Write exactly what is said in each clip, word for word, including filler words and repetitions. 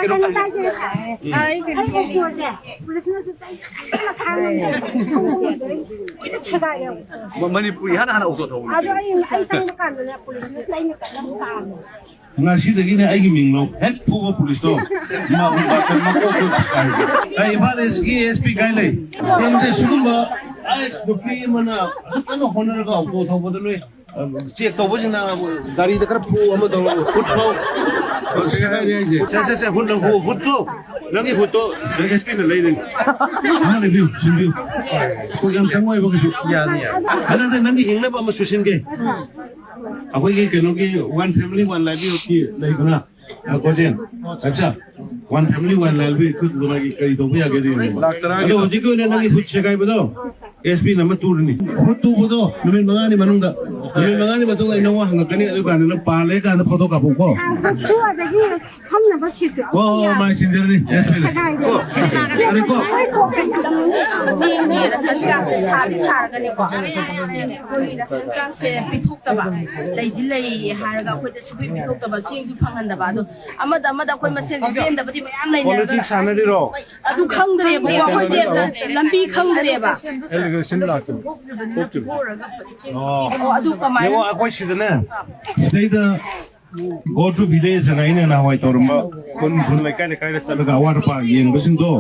ꯀꯩꯅꯣ ꯇꯥꯏ꯫ ꯑꯩ ꯑꯣꯛꯇꯣꯁꯦ ꯄꯨꯂꯤꯁꯅꯁꯨ ꯆꯩ ꯀꯟꯅ ꯐꯥꯔꯝꯃꯦ꯫ ꯂꯣꯏꯅ ꯁꯦꯒꯥꯏꯔꯦ ꯑꯣꯛꯇꯣꯁꯦ꯫ ꯃ-, ꯃꯅꯤꯄꯨꯔ ꯏꯍꯥꯟ ꯍꯥꯟꯅ ꯑꯣꯛꯇꯣ ꯊꯧꯕ ꯑꯗꯣ ꯅꯨꯄꯤ꯫ ꯑꯩ, ꯑꯩ ꯆꯪꯕ ꯀꯥꯟꯗꯅꯦ ꯄꯨꯂꯤꯁꯅ ꯆꯩꯅ ꯀꯟꯅ ꯐꯥꯔꯝꯃꯦ꯫ ꯉꯁꯤꯗꯒꯤꯅꯦ ꯑꯩꯒꯤ ꯃꯤꯡ ꯂꯧ꯫ ꯍꯦꯛ ꯐꯨꯕ ꯄꯨꯂꯤꯁꯇꯣ, ꯃꯥ-, ꯃꯥ-, ꯃꯀꯣꯛꯇꯣ ꯀꯥꯏ꯫ ꯑꯩ ꯏꯝꯐꯥꯜ ꯏꯁꯀꯤ ꯑꯦꯁ ꯄꯤ ꯀꯥꯏ ꯂꯩ? ꯂꯝꯁꯦ ꯁꯤꯒꯨꯝꯕ, ꯑꯩ ꯅꯨꯄꯤ ꯑꯃꯅ ꯑꯁꯨꯛ ꯀꯟꯅ ꯍꯣꯠꯅꯔꯒ ꯑꯣꯛꯇꯣ ꯊꯧꯕꯗ ꯅꯣꯏ ꯆꯦꯛ ꯇꯧꯕꯁꯤꯡꯅ ꯒꯥꯔꯤꯗ ꯈꯔ ꯐꯨ ꯑꯃ ꯇꯧꯔꯒ ꯈꯨꯠ ꯐꯥꯎ ꯁꯦꯒꯥꯏꯔꯦ ꯍꯥꯏꯁꯦ꯫ ꯁꯦ, ꯁꯦ, ꯁꯦ, ꯍꯨꯠ ꯅꯪ ꯍꯨ-, ꯍꯨꯠꯇꯣ, ꯅꯪꯒꯤ ꯍꯨꯠꯇꯣ ꯑꯦꯁ ꯄꯤꯅ ꯂꯩꯔꯅꯤ꯫ ꯑꯉꯥꯡ ꯂꯩꯕꯤꯌꯨ, ꯁꯤꯟꯕꯤꯌꯨ꯫ ꯑꯩꯈꯣꯏ ꯌꯥꯝ ꯆꯪꯉꯣꯏꯕ ꯀꯩꯁꯨ꯫ ꯌꯥꯅꯤ, ꯌꯥꯅꯤ꯫ ꯑꯗꯨꯗ ꯅꯪꯒꯤ ꯍꯤꯡꯅꯕ ꯑꯃ ꯁꯨꯁꯤꯟꯒꯦ꯫ ꯑꯩꯈꯣꯏꯒꯤ ꯀꯩꯅꯣꯒꯤ One Family One Livelihoodꯀꯤ ꯂꯩꯗꯅ, ꯑ, ꯀꯣꯖꯦꯟ, ꯑꯠꯆꯥ, One Family One Livelihood ꯑꯩꯈꯣꯏ ꯀꯔꯤ ꯇꯧꯕ ꯌꯥꯒꯦ ꯑꯗꯨ ꯌꯦꯡꯉꯣ꯫ ꯂꯥꯛ ꯇꯔꯥꯒꯤ ꯑꯗꯣ ꯍꯧꯖꯤꯛꯀꯤ ꯑꯣꯏꯅ ꯅꯪꯒꯤ ꯍꯨꯠ ꯁꯦꯒꯥꯏꯕꯗꯣ ꯑꯦꯁ ꯄꯤꯅ ꯑꯃ ꯇꯨꯔꯅꯤ꯫ ꯍꯨꯠ ꯇꯨꯕꯗꯣ ꯅꯨꯃꯤꯠ ꯃꯉꯥꯅꯤ ꯃꯅꯨꯡꯗ, ꯅꯨꯃꯤꯠ ꯃꯉꯥꯅꯤ ꯃꯇꯨꯡꯗ ꯑꯩ ꯅꯪꯉꯣꯟ ꯍꯪꯉꯛꯀꯅꯤ, ꯑꯗꯨ ꯀꯥꯟꯗ ꯅꯪ ꯄꯥꯜꯂꯦ ꯀꯥꯟꯗ ꯐꯣꯇꯣ ꯀꯥꯞꯄꯛꯎꯀꯣ꯫ ꯍꯨꯠꯁꯨ ꯑꯗꯒꯤ ꯐꯝꯅꯕ ꯁꯤꯠꯁꯨ꯫ ꯍꯣꯏ, ꯍꯣꯏ, ꯃꯥꯏ ꯁꯤꯟꯖꯔꯅꯤ ꯑꯦꯁ ꯄꯤꯅ꯫ ꯁꯦꯒꯥꯏꯔꯦ꯫ ꯀꯣ? ꯌꯥꯔꯦꯀꯣ? ꯆꯦꯡꯒꯤ ꯔꯦꯁꯟ ꯀꯥꯔꯗꯁꯦ ꯁꯥꯗꯤ ꯁꯥꯔꯒꯅꯤꯀꯣ꯫ ꯑꯩꯈꯣꯏꯒꯤ ꯔꯦꯁꯟ ꯀꯥꯔꯗꯁꯦ ꯄꯤꯊꯣꯛꯇꯕ, ꯂꯩꯗꯤ ꯂꯩ ꯍꯥꯏꯔꯒ ꯑꯩꯈꯣꯏꯗ ꯁꯨꯡꯄꯤ ꯄꯤꯊꯣꯛꯇꯕ, ꯆꯦꯡꯁꯨ ꯐꯪꯍꯟꯗꯕ꯫ ꯑꯗꯣ ꯑꯃꯗ ꯑꯃꯗ ꯑꯩꯈꯣꯏ ꯃꯁꯦꯟꯁꯦ ꯄꯦꯟꯗꯕꯗꯤ ꯃꯌꯥꯝ ꯂꯩꯅꯔꯒ ꯄꯣꯂꯤꯇꯤꯛꯁ ꯁꯥꯟꯅꯔꯤꯔꯣ? ꯑꯗꯨ ꯈꯪꯗ꯭ꯔꯦꯕꯀꯣ, ꯑꯩꯈꯣꯏꯁꯦ ꯂꯝꯕꯤ ꯈꯪꯗ꯭ꯔꯦꯕ꯫ ꯑꯦꯂꯤꯒꯦꯁꯟ ꯂꯥꯛꯇꯅ ꯊꯣꯛꯇ꯭ꯔꯤꯕꯅꯤ꯫ ꯑꯣ꯫ ꯑꯣ, ꯑꯗꯨ ꯀꯃꯥꯏꯅ? ꯌꯦꯡꯉꯣ, ꯑꯩꯈꯣꯏ ꯁꯤꯗꯅꯦ, ꯁꯤꯗꯩꯗ Go to Village ꯑꯅ ꯑꯩꯅ ꯅꯍꯥꯟꯋꯥꯏ ꯇꯧꯔꯝꯕ ꯈꯨꯟ ꯈꯨꯟ, ꯂꯩꯀꯥꯏ ꯂꯩꯀꯥꯏꯗ ꯆꯠꯂꯒ ꯑꯋꯥꯠ ꯑꯄꯥ ꯌꯦꯡꯕꯁꯤꯡꯗꯣ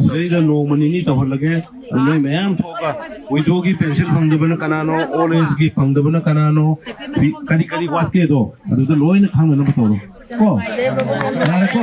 ꯁꯤꯗꯩꯗ ꯅꯣꯡꯃ ꯅꯤꯅꯤ ꯇꯧꯍꯜꯂꯒꯦ꯫ ꯑꯗꯨ ꯅꯣꯏ ꯃꯌꯥꯝ ꯊꯣꯛꯑꯒ ꯋꯤꯗꯣꯒꯤ ꯄꯦꯟꯁꯤꯜ ꯐꯪꯗꯕꯅ ꯀꯅꯥꯅꯣ, ꯑꯣꯜ ꯑꯦꯖꯀꯤ ꯐꯪꯗꯕꯅ ꯀꯅꯥꯅꯣ, ꯀꯔꯤ ꯀꯔꯤ ꯋꯥꯠꯀꯦꯗꯣ ꯑꯗꯨꯗ ꯂꯣꯏꯅ ꯈꯪꯅꯅꯕ ꯇꯧꯔꯣ꯫ ꯀꯣ? ꯌꯥꯔꯦꯀꯣ?